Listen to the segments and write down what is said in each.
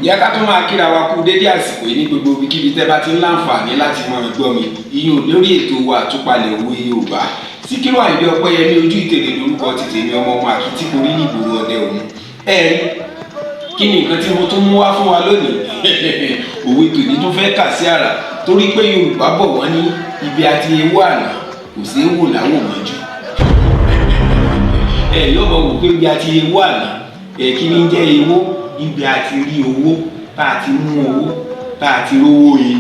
Ǹjẹ́ ká tún máa kíra wa kú dédé àsìkò yìí ní gbogbo ibikíbi tẹ́ bá ti ń láǹfààní láti máa gbọ́ mi, ìyẹn lórí ètò wa Àtúpalẹ̀ Òwe Yorùbá. Síkírù Àyìndé Ọpẹ́yẹmí ojú ìtèrè lórúkọ ti tèmi, ọmọ ọmọ Àkìtìkorí nígboro ọdẹ òun. Ẹ rí kí ni nǹkan tí mo tún mú wá fún wa lónìí? Òwe tòní tún fẹ́ kà sí àrà, torí pé Yorùbá bọ̀ wọ́n ní ibi àti ewu àná kò sí ewu làwọn mọ́jú. Ẹ yóò mọ̀ wò pé ibi àti ewu àná, ẹ kí ni jẹ́ ewó? Ibi àti rí owó, tá a ti mú owó, tá a ti rówó yìí,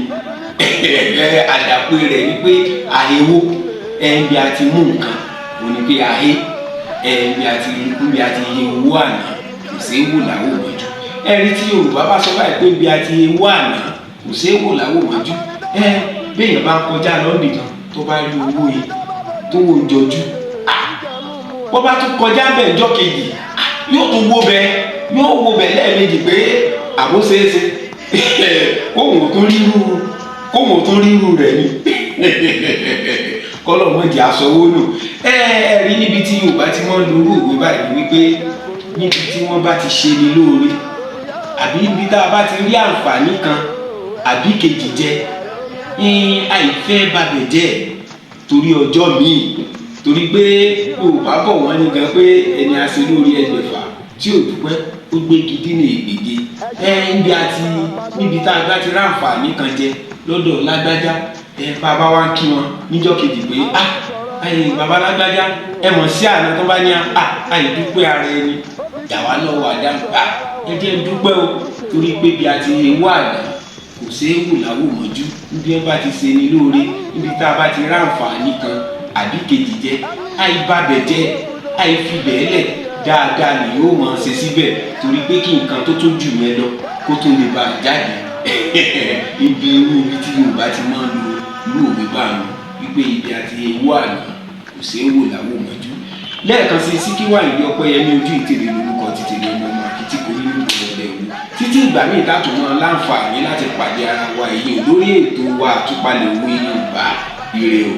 àdàpé rẹ̀ ni pé àhewó. Ẹ ibi àti mú nǹkan ò ní pé àhé. Ẹ ibi àti owó àná kò sí ewu làwọn mọ́jú. Ẹ rí tí Yorùbá bá sọ báyìí pé ibi àti ewu àná kò sí ewu làwọn mọ́jú, ẹ béèyàn bá ń kọjá lọ́nìí kan tó bá rí owó yìí tó wò jọjú, bó bá tún kọjá bẹ́ẹ̀ jọ́ kejì, yóò tún wo bẹ́ẹ̀, yóò wo bẹ́ẹ̀ lẹ́ẹ̀mejì pé àbó ṣeéṣe kóhùn tó ríru rẹ̀ ni kọ́lọ̀ mọ̀jì aṣọwó nù. Ẹ ẹ rí níbi tí Yorùbá ti wọ́n lorú òwe báyìí wípé níbi tí wọ́n bá ti ṣe ni lóore, àbí níbi tá a bá ti rí àǹfààní kan àbí kejì jẹ, àìfẹ́ babẹ̀ jẹ́ torí ọjọ́ míì, torí pé Yorùbá bọ̀ wọ́n ní gan pé ẹni àṣẹ lórí 600 tí ò dúpẹ́, ó gbé gidi ní ìgbèje. Ẹ níbi àti níbi tá a bá ti ráǹfààní kan jẹ lọ́dọ̀ lágbájá, ẹ bàbá wa ń kí wọn níjọ́ kejì pé, "Ah, ayé bàbá lágbájá, ẹ mọ̀ sí àná," tó bá ní, "Ah, àyè dúpẹ́ ara ẹni yàwá náà wà dáhùn, ah, ẹ jẹ́ ń dúpẹ́ o," torí pé bí a ti wà àná kò ṣeé wò láwò mọ́jú. Níbi ẹ bá ti ṣe ni lóore, níbi tá a bá ti ráǹfààní kan àbí kejì jẹ, àìbàbẹ̀ jẹ́, àìfibẹ̀ lẹ̀, dáadáa ni yóò máa ṣe síbẹ̀, torí pé kí nǹkan tó tún jù yẹn lọ kó tó lè bá a jáde. Ibi irú ibi tí Yorùbá ti máa ń lo irú òwe bá a nù wípé ibi àti ewu àná kò ṣeé wò láwò mọ́jú. Lẹ́ẹ̀kan sí, Síkírù Àyìndé Ọpẹ́yẹmí ojú ìtèrè lórúkọ títèrè, ọmọ ọmọ Àkìtìkorí nílùú ọdẹ òru. Títí ìgbà míì tá tún máa láǹfààní láti pàdé ara wa, èyí lórí ètò wa Àtúpalẹ̀ Òwe Yorùbá. Ire o.